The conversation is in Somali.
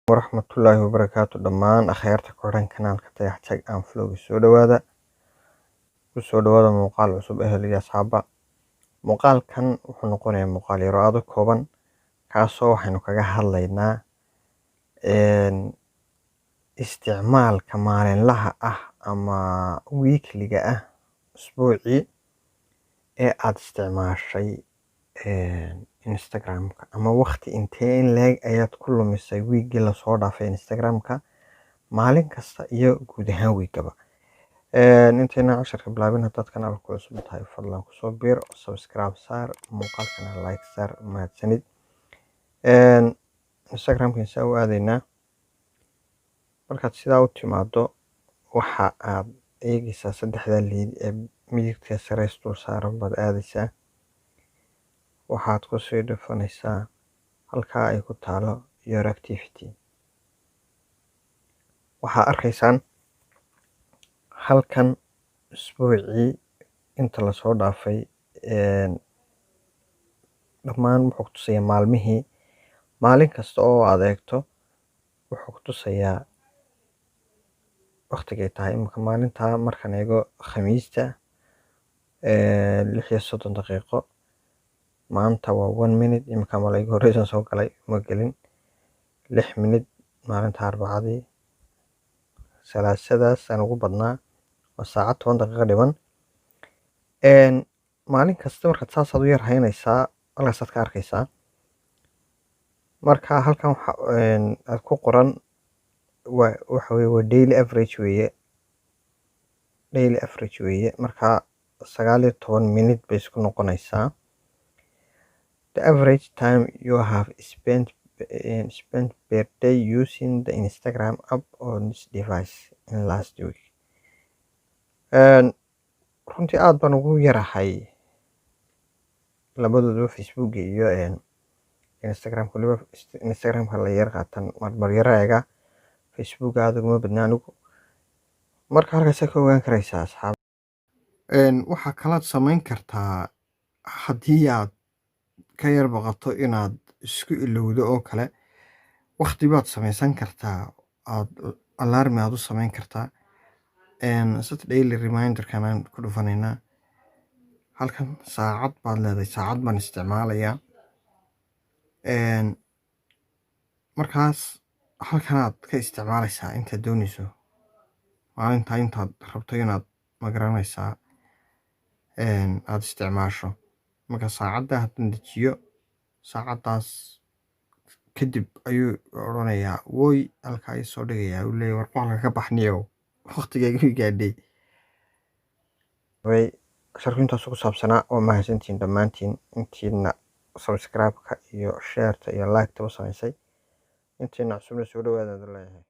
Waraxmatullaahi wabarakaatu. Dhammaan akhyaarta ku xidhan kanaalka Dayax Tech and Vlog, soo dhawaada, ku soo dhawaada muuqaal cusub. Ehel iyo asxaabba, muuqaalkan wuxuu noqonayaa muuqaal yaro aad u kooban, kaasoo waxaynu kaga hadlaynaa isticmaalka maalinlaha ah ama weekly-ga ah, usbuucii ee aad isticmaashay Instagram-ka, ama waqti intee in le'eg ayaad ku lumisay wiigii lasoo dhaafay Instagram-ka, maalin kasta iyo guud ahaan wiigaba. Intayna casharka bilaabin, haddaad kanaalka ku cusub tahay, fadlan kusoo biir, subscribe saar, muuqaalkana like saar. Mahadsanid. Instagram-ka saa u aadaynaa. Markaad sidaa u timaado, waxa aad eegeysaa saddexda line ee midigta sare dul saaran baad aadaysaa. Waxaad kusii dhufanaysaa halkaa ay ku taalo "Your activity". Waxaa arkaysaan halkan usbuucii inta lasoo dhaafay dhammaan. Wuxuu ku tusayaa maalmihii. Maalin kasta oo aad eegto, wuxuu ku tusayaa waqtigay tahay. Imika maalintaa markaan eego, Khamiista, 36. Maanta waa 1 minute. Imika ma la iga horreysan soo galay, ma gelin. 6 minute maalinta Arbacadii. Salaasadaas aan ugu badnaa waa saacad 10 daqiiqo dhiman. Maalin kasta markaad saasaad u yar haynaysaa, halkaasaad ka arkaysaa. Marka halkan waxa aad ku qoran waa waxa weye waa daily average weeye, daily average weeye. Marka 19 minute bay isku noqonaysaa. The average time you have spent per day using the Instagram app on this device in last week. Runtii aad baan ugu yarahay labadooduba, Facebook iyo Instagram. Waliba Instagramka la yar qaatan marmar yara eega, Facebook aad uguma badna anigu. Marka halkaas ka ogaan karaysaa, asxaab. Waxaa kalaad samayn kartaa, haddii aad ka yar baqato inaad isku ilowdo oo kale, waqti baad samaysan kartaa, aad alarm aad u samayn kartaa. Set daily reminder-kan aan ku dhufanaynaa. Halkan saacad baad leedahay, saacad baan isticmaalayaa. Markaas halkanaad ka isticmaalaysaa intaad dooneyso maalintaa, intaad rabto inaad magaranaysaa aad isticmaasho. Marka saacadda haddaan dejiyo, saacaddaas kadib ayuu odhanayaa, wooy, halkaa ii soo dhigayaa, uu leeyahay, "War bahalka ka baxniyow, waqtigeygii gaadhay." Casharku intaas ku saabsanaa. Waa mahadsantihiin dhammaantiin intiina subscribe-ka iyo share-ta iyo like-taba samaysay. Intiina cusubna, soo dhawaada leeyahay.